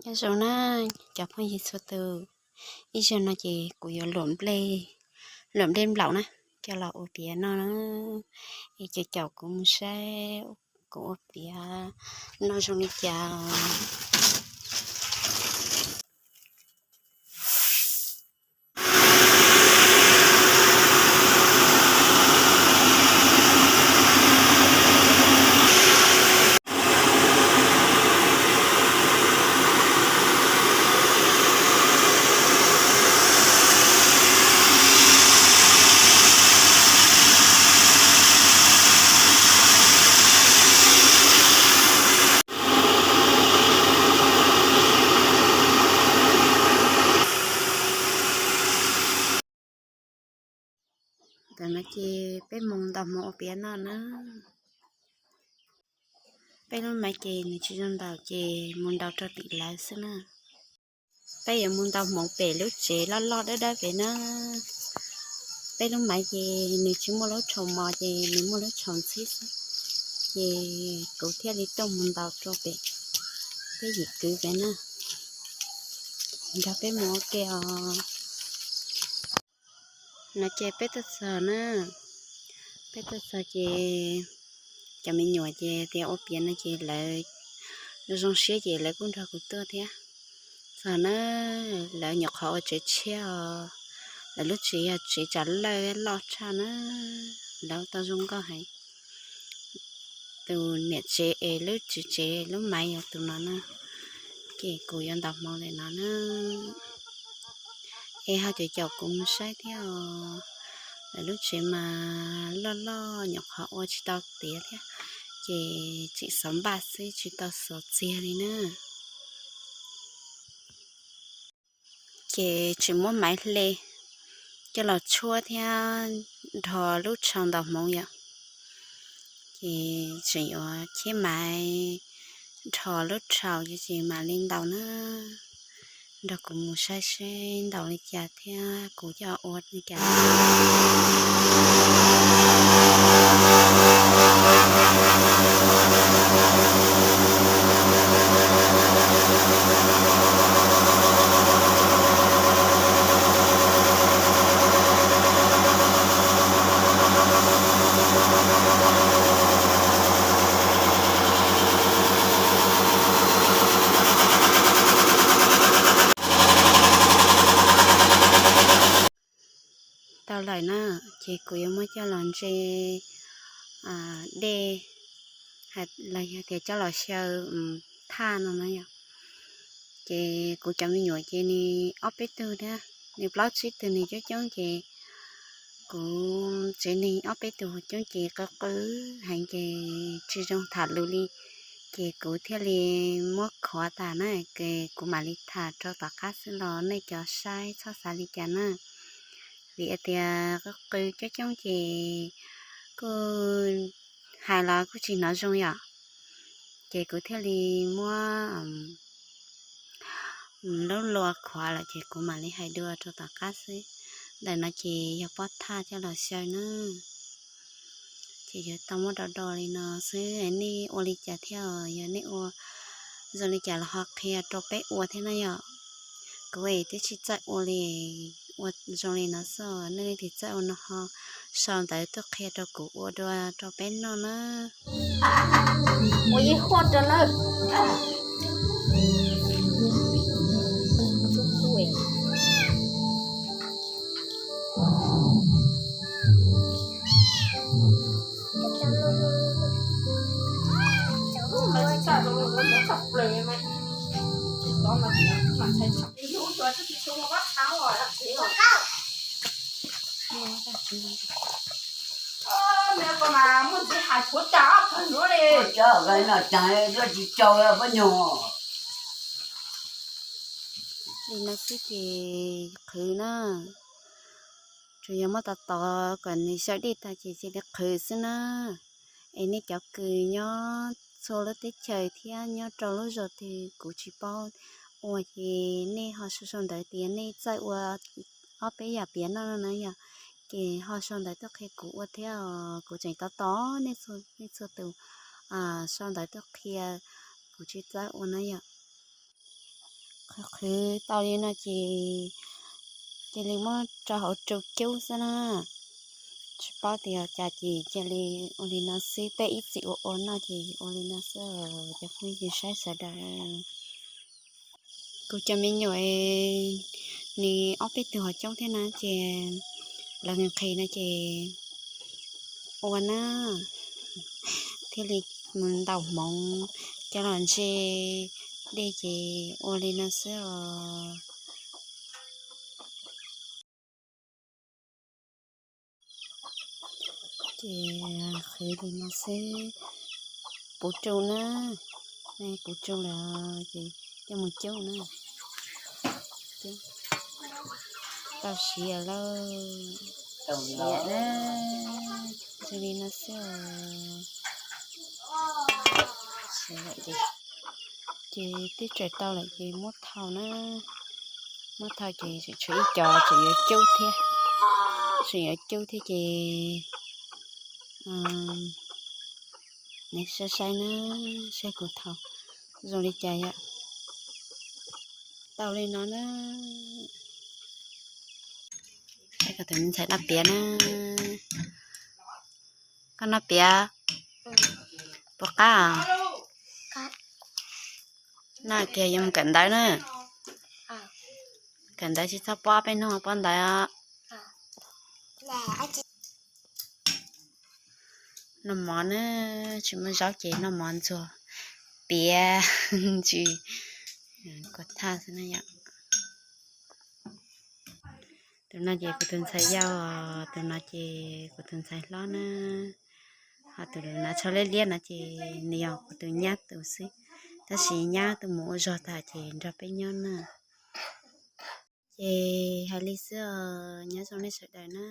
Nyob zoo na cov phooj ywg txhua tus, ib zaug no ces kuv yuav luam nplej, luam nplej nplaum na, coj los ua piav noj na. Es caum caum kuv mus saib kuv ua piav noj zoo li cas. Ntawm no ces peb mus ntaus hmoov ua piav noj na. Peb lub maiv ces nws tsis zoo ntaus ces mus ntaus rau tim lawv xwb na. Peb yuav mus ntaus hmoov pem lub tsev loj loj dawb dawb pem na. Peb lub maiv ces nws tsis muaj lub tshaus mos ces nws muaj lub tshaus ntxhib xwb. Ces kuv thiaj li tuaj mus ntaus rau pem peb yim kwv pem na. Nrog peb mus ua ke os. No ces peb tuaj txog na, peb tuaj txog ces cov me nyuam ces tias ua piav no ces lawv zoo siab ces lawv kuj nrog kuv tuaj thiab. Txog na, lawv nyuam qhuav ua tsev tshiab os, lawv lub tsev yog tsev tsam lawj loj tshaj na, lawv tau zoo nkauj heev. Tus niam tsev es lub tswv tsev lub maiv yog tus no na, ces kuv yuav ntaus hmoov ntawm no na. Es ho caum caum kuv mus saib thiab os. Lawv lub tsev mas loj loj nyuam qhuav ua tsis tau tiav thiab, ces tseem xov npaj xwb tsis tau xov txiag li na. Ces tseem muab maiv hle coj los tshuab thiab nrho lub tshaus ntaus hmoov yom. Ces tseem yuav cheb maiv nrho lub tshaus ces mam li ntaus na. Nrog kuv mus saib seb ntaus li cas thiab kuv coj ua li cas. Tau lawm na, ces kuv yuav muab coj los ntse dej, los yog tias coj los xyaw thaj no na yom. Ces kuv cov me nyuam ces nws ob peb tug thiab, nws plaub tsib tug nws coob coob ces kuv tsev neeg ob peb tug coob ces qw qw heev ces tsis zoo tham lus li, ces kuv thiaj li muab khuav tas na, ces kuv mam li tham rau tom qab xwb los nej cov saib txhob xav li cas na. Vim tias qw qw coob coob ces kuj hais los kuj tsis hnov zoo yom, ces kuv thiaj li muab lub lua khuav lawm ces kuv mam li hais dua rau tom qab xwb. Ntawm no ces yog pob thaj coj los xyaw na. Ces yuav tau muab do do li no xwb, nej ua li cas thiab, yog nej ua zoo li cas los ho qhia rau peb ua thiab na yom. Kuv es twb tsis txawj ua li, ua zoo li no xwb, nej leej twg txawj ua no ho sau ntawv tuaj qhia rau kuv ua dua rau peb noj na. Ua yeej huaj rau lawm. Li no xwb ces qhwv na, tsuas yog muab tov tov kom nws xyaw dej tag ces cia li qhwv xwb na. Es nej cov kws nyob txhua lub teb chaws thiab nyob rau lub zos twg kuv tsis paub ua ces nej ho sau sau ntawv tias nej txawj ua ob peb yam piav noj no na yom, ces ho sau ntawv tuaj qhia kuv ua thiab os. Kuv tseem tos tos nej txhua tus sau ntawv tuaj qhia, kuv tsis txawj ua na yom. Qhwv qhwv tau li no ces cia li muab rau hauv rau cub xwb na. Tsis paub tias cas ces cia li ua li no xwb, peb ib txwm ua ua noj ces ua li no xwb os cov phooj ywg saib sawv daws. Kuv cov me nyuam nws ob peb tug ho coob thiab na ces lawv nqhis no ces ua na, thiaj li mus ntaus hmoov coj los ntse dej ces ua li no xwb os. Ces qhwv li no xwb, puv rau na, puv rau lawm ces coj mus cub na. Tau siav lawm, siav na, zoo li no xwb os. Ces twb tsaws tau lawm ces muab thau na, muab thau ces tseem tshuav ib co tseem yuav cub thiab, tseem yuav cub thiab ces nej saib saib na, saib kuv thau zoo li cas yom. Tau li no na. Tus me ntxhais noj piav na. Koj noj piav puas qab? Noj kiag yuav mus kawm ntawv na. Kawm ntawv tsis txhob pob peb hnub pob ntawv. Noj mov na, tsis muaj zaub ces noj mov ntxuag piav ntsis kua thaj xwb na yom. Tus no ces kuv tus ntxhais yau, tus no ces kuv tus ntxhais hlob na. Ho tus nav tsho liab liab no ces nws yog kuv tus nyab tus xwb, tab sis nyab tus mus ua zog tas ces nrog peb nyob na. Ces hais li xwb os, nyob zoo nej sawv daws na.